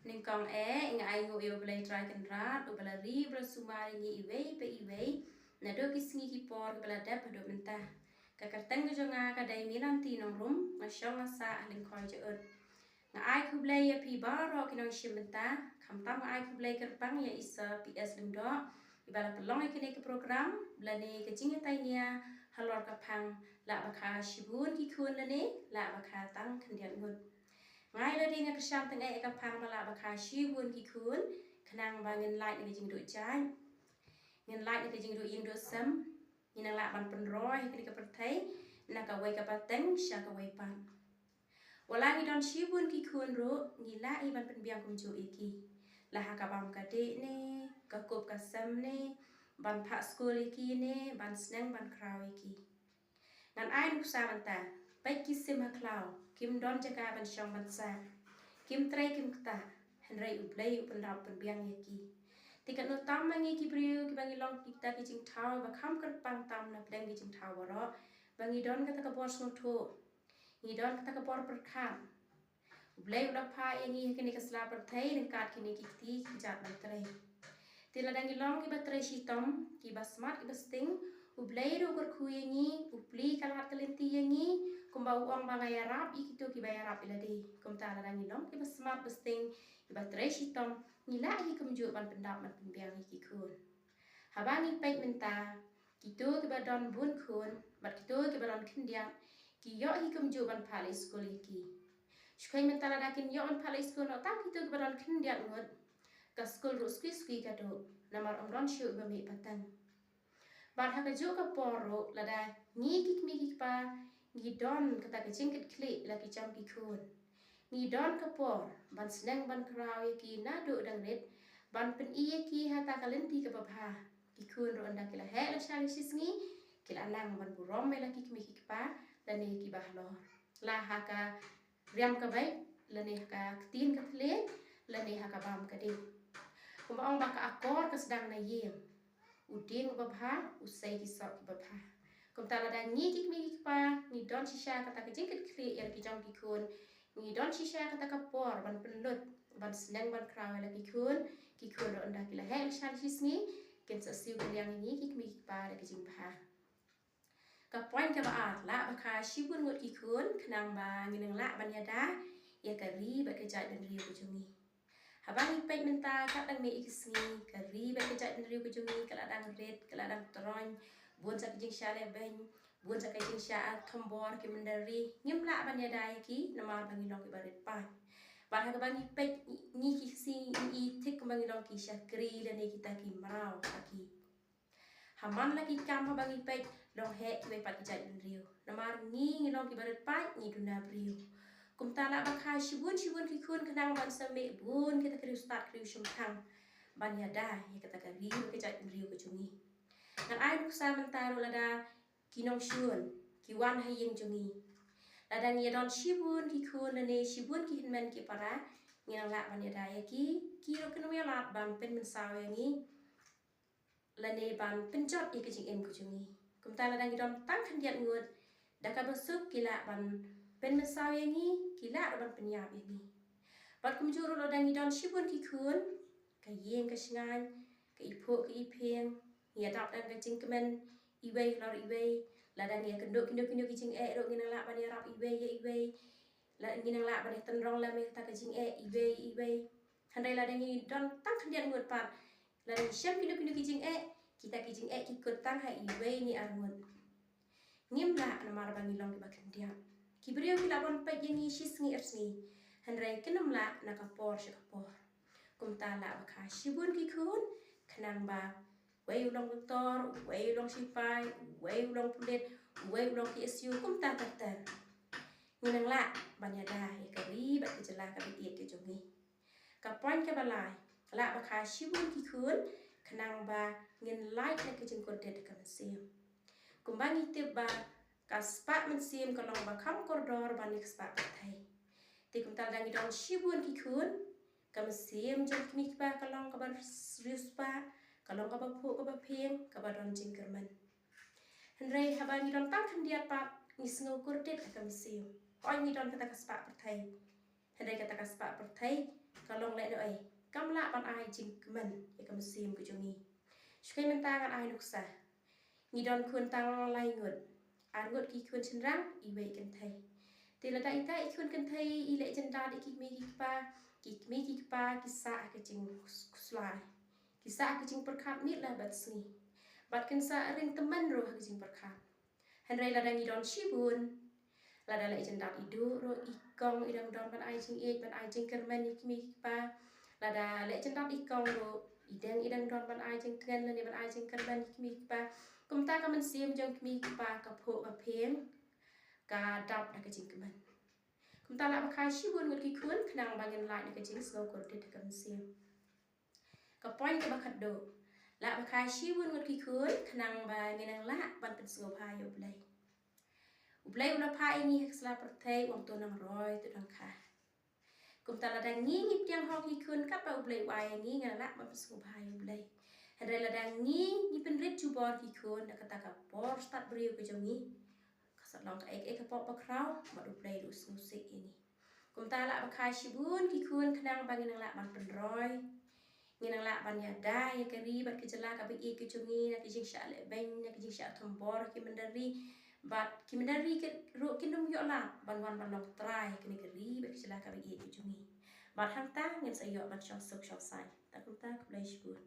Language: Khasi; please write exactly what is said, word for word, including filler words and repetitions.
Nyngkong eh, nga ai nguh ïa U Blei Trai Kynrad, uba la ri, uba la sumar ïa ngi iwei pa iwei naduh ki sngi ki por kiba la dep haduh mynta. Ka kyrteng ka jong nga ka dei Milanti Nongrum, nga shong nga sah ha Lyngkhoi Jaud. Nga ai khublei ïa phi baroh ki nongshim bynta, khamtam nga ai khublei kyrpang ïa i Sir P S Lyngdoh, iba la pynlong ïa kane ka program lane ka jingïatainia halor ka phang Lah Bakha Shibun Ki Khun lane Lah Bakha Tang Khyndiat Ngut. Nga ïa lade nga kyrshan tyngeh ïa ka phang ba Lah Bakha Shibun Ki Khun, khnang ba ngin lait na ka jingduh jait, ngin lait na ka jingduh ïing duh sem, ngin nang lah ban pynroi ha kane ka pyrthei na kawei ka pateng sha kawei pat. Wat la ngi don shibun ki khun ruh, ngi lah hi ban pynbiang kumjuh ïa ki, la ha ka bam ka dih ne, ka kup ka sem ne, ban phah skul ïa ki ne, ban sneng ban khraw ïa ki. Ngan ai nuksa mynta, peit ki sim ha khlaw, kim don jaka ban shong ban sah, kim trei kim ktah, hynrei U Blei u pynrap pynbiang ïa ki. Te katno tam ma ngi ki briew kiba ngi long kita ki jingthaw ba kham kyrpang tam na pdeng ki jingthaw baroh, ba ngi don kata ka bor sngewthuh, ngi don kata ka bor pyrkhat. U Blei u la phah ïa ngi ha kane ka sla pyrthei ryngkat kine ki kti ki kjat ban trei. Te lada ngi long kiba trei shitom, kiba smat kiba sting, U Blei ruh u kyrkhu ïa ngi, u plie ka lad ka lynti ïa ngi, kumba u ong ba nga ïarap ïa kito kiba ïarap ïa lade. Kumta lada ngi long kiba smat ba sting, kiba trei shitom, ngi lah hi kumjuh ban pyndap ban pynbiang ïa ki khun. Haba ngi peit mynta, kito kiba don bun khun bad kito kiba don khyndiat, ki ïoh hi kumjuh ban phah leit skul ïa ki. Shu kheiñ mynta lada kin ïoh ban phah leit skul noh tang kito kiba don khyndiat ngut, ka skul ruh skwi skwi ka duh, namar ym don shuh ba mih pateng. Bad ha kajuh ka por ruh, lada ngi ki kmie ki kpa ngi don kata ka jingkitkhlieh la ki jong ki khun, ngi don ka por ban sneng ban khraw ïa ki naduh dang rit, ban pyni ïa ki ha kata ka lynti kaba bha. Ki khun ruh ynda ki la heh la shai la shisngi, ki la nang ban burom ïa la ki kmie ki kpa lane kiba halor, la ha ka riam ka beit lane ha ka ktien ka thylliej lane ha ka bam ka dih. Kumba ong ba ka akor ka sdang na ïing, u dieng uba bha u sei ki soh kiba bha. Kumta lada ngi ki kmie ki kpa ngi don shisha kata ka jingkitkhlieh ïa la ki jong ki khun, ngi don shisha kata ka por ban pynlut, ban sneng ban khraw ïa la ki khun, ki khun ruh ynda ki la heh la shai la shisngi, kin sa siew kylliang ïa ngi ki kmie ki kpa da ka jingbha. Ka point kaba ar, lah bakha shibun ngut ki khun khnang ba ngin nang lah ban ïada ïa ka ri bad ka jaitbynriew ka jong ngi. Haba ngi peit mynta, katba dang mih ïa ki sngi, ka ri bad ka jaitbynriew ka jong ngi ka la dang rit, ka la dang troiñ, bun sa ka jingshah lehbeiñ, bun sa ka jingshah thombor ki mynder ri, ngim lah ban ïada ïa ki namar ba ngi long kiba rit paid. Bad haba ngi peit, ngi ki sngi ngi i thik kumba ngi long ki shakri lane kita ki mraw ha ki. Ha man la ki kam haba ngi peit long heh kiwei pat ki jaitbynriew. Namar ngi ngi long kiba rit paid, ngi duna briew. Kumta lah bakha shibun shibun ki khun khnang ban sa mih bun kita ki riewstad ki riewshemphang ban ïada ïa kata ka ri bad ka jaitbynriew ka jong ngi. Ngan ai nuksa mynta ruh, lada ki nongshun ki wan ha ïing jong ngi, lada ngi ïa don shibun ki khun lane shibun ki hynmen ki para, ngi nang lah ban ïada ïa ki, ki ruh kin ym ïalap ban pynmynsaw ïa ngi lane ban pynjot ïa ka jingim ka jong ngi. Kumta lada ngi don tang khyndiat ngut, da kaba suk ki lah ban pynmynsaw ïa ngi, ki lah ruh ban pynïap ïa ngi. Bad kumjuh ruh lada ngi don shibun ki khun, ka ïing ka shngaiñ, ka iphuh ka iphieng, ngi ïadap da ka jingkmen iwei halor iwei, lada ngi ïakynduh kino kino ki jingeh ruh ngi nang lah ban ïarap iwei ïa iwei, la ngi nang lah ban ïatynrong lem ïa kata ka jingeh iwei ïa iwei. Hynrei lada ngi don tang khyndiat ngut pat, lada ngi shem kino kino ki jingeh, kita ki jingeh ki kut tang ha iwei ne ar ngut. Ngim lah namar ba ngi long kiba khyndiat. Ki briew ki lah ban peit ïa ngi shisngi arsngi, hynrei kin ym lah na ka por sha ka por. Kumta lah bakha shibun ki khun khnang ba uwei u long doktor, uwei u long shipai, uwei u long pulit, uwei u long P S U, kumta ter ter. Ngi nang lah ban ïada ïa ka ri bad ka jylla kaba ïeit ka jong ngi. Ka point kaba lai, lah bakha shibun ki khun khnang ba ngin lait na ka jingkordit da ka mynsiem. Kumba ngi tip ba ka spah mynsiem ka long ba kham kordor ban ïa ka spah pyrthei. Te kumta lada ngi don shibun ki khun, ka mynsiem jong ki kmie ki kpa ka long kaba riewspah, ka long kaba phuh kaba phieng, kaba don jingkyrmen. Hynrei haba ngi don tang khyndiat pat, ngi sngew kordit ha ka mynsiem. Hooid ngi don kata ka spah pyrthei, hynrei kata ka spah pyrthei ka long lehnohei, kam lah ban ai jingkmen ïa ka mynsiem ka jong ngi. Shuh keiñ mynta ngan ai nuksa. Ngi don khun tang lai ngut. Ar ngut ki khun shynrang, iwei i kynthei. Te lada ita i khun kynthei i leh jyndat ïa ki kmie ki kpa, ki kmie ki kpa ki sah ha ka jingkhuslai, ki sah ha ka jingpyrkhat miet la bad sngi. Bad kin sa ring tymmen ruh ha ka jingpyrkhat. Hynrei lada ngi don shibun, lada leh jyndat i duh ruh, i kong i dang don ban ai jingïeit, ban ai jingkyrmen ïa ki kmie ki kpa. Lada leh jyndat i kong ruh, i dang i dang don ban ai jingtngen lane ban ai jingkyrmen ïa ki kmie ki kpa. Kumta ka mynsiem jong ki kmie ki kpa ka phuh ka phieng, ka dap da ka jingkmen. Kumta lah ba kha shibun ngut ki khun khnang ba ngin lait na ka jingsngewkordit ha ka mynsiem. Ka point kaba khatduh, lah ba kha shibun ngut ki khun khnang ba ngin nang lah ban pynsngewbha ïa U Blei. U Blei u la phah ïa ngi ha ka sla pyrthei, u ong to nang roi, to nang kha. Kumta lada ngi ngi pdiang hok ki khun katba U Blei u ai ïa ngi, ngan lah ban pynsngewbha ïa U Blei. Hynrei lada ngi ngi pynrit jubor ki khun da kata ka por stad briew ka jong ngi, ka sa long kaei kaei ka pop ba khraw, bad U Blei ruh u sngewsih ïa ngi. Kumta lah ba kha shibun ki khun khnang ba ngin nang lah ban pynroi, ngin nang lah ban ïada ïa ka ri bad ka jylla kaba ïeit ka jong ngi na ka jingshah lehbeiñ, na ka jingshah thombor ki mynder ri. Bad ki mynder ri ki ruh kin ym ïoh lad ban wan ban long trai ha kane ka ri bad ka jylla kaba ïeit ka jong ngi. Bad hangta ngin sa ïoh ban shong suk shong saiñ. Te kumta, khublei shibun.